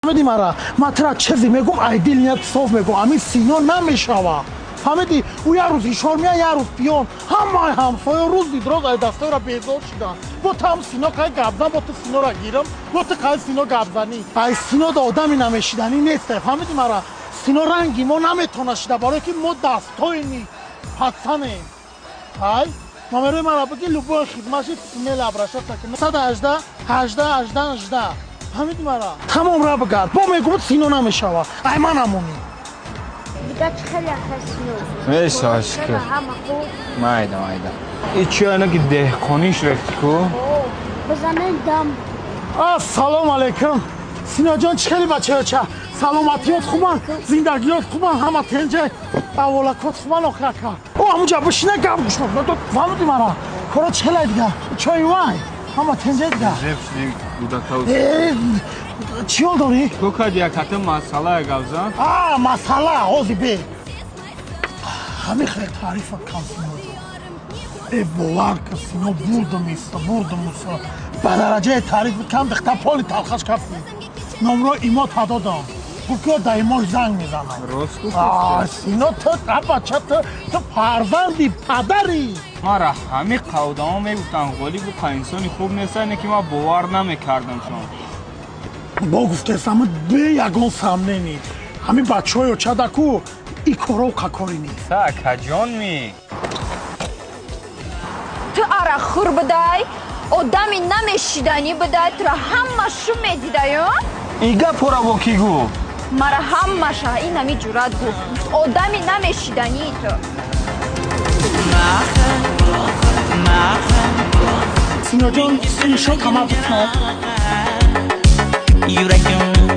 Фаҳмиди мара? Ман тира чизе мегум, ай дил ният соф мегум, ами Сино намешава. Фаҳмиди? Ӯ як рӯз ҳишор меяд, як рӯз пиён. Ҳамаи ҳамсоя рӯз дидроз ай дастаёра безор шиданд. Бо там Сино кай гапзан, бо ту Синора гирам, бо ту кай Сино гапзанӣ. Ай Сино да одами намешиданӣ нест. Фаҳмиди мара? Сино ранги мо наметона шида, барое ки мо дастоини пацанем. Ай номерои мара бигӣ, любой хизматши смело обращаться кун. 118 18 18 18. Фаҳмиди мара? Тамом, ра бигард. Бо мегум, Сино намешава. Ай ман намонӣ. Дига чӣ хеле, ака Сино? Мешава, шукр. Ҳама хуб? Майда, майда. И чи ана ки деҳқониш рехти ку? Бизанен дам. Ассалому алайкум, Синоҷон. Чӣ хели, бачаёча? Саломатиёт хубан, зиндагиёт хубан, ҳама тенҷа, аволакот хубан? Охир, ака, о ҳамуҷа бишина, гап гӯш кун. Фаҳмиди мара? Кора чӣ хелай дига? Чои вай, ҳама тенҷа дига? Э, чӣ ҳол дорӣ? Ку кади яката масъала гапзан. А, масъала ҳози бе ҳамин хеле таърифа кам, Синоҷон. Э, бовар ка, Сино, бурдум иста, бурдум уса ба дараҷаи таъриф кам, дихта поли талхаш кафти. Номро имо тадодам, гуфт ки да имош занг мезанам. Рост гуфт. А, Сино, ту бача, ту фарзанди падарӣ. Мара ҳамин қавдамо мегуфтанд, Ғолиб қа инсони хуб нест, не ки ман бовар намекардам шон. Бо гуфтесама, бе ягон сомнение, ҳамин бачаҳои очадаку и коро какори нест. Та акаҷон ми. Ту арақхӯр будай, одами намешиданӣ будай, тура ҳама шу медидаю. И гапора бо кӣ гуфт? Мара ҳамаша ин ҳами ҷуръат гуфт, одами намешидании ту. Синоҷон, иншо кама битноб. Yuragim.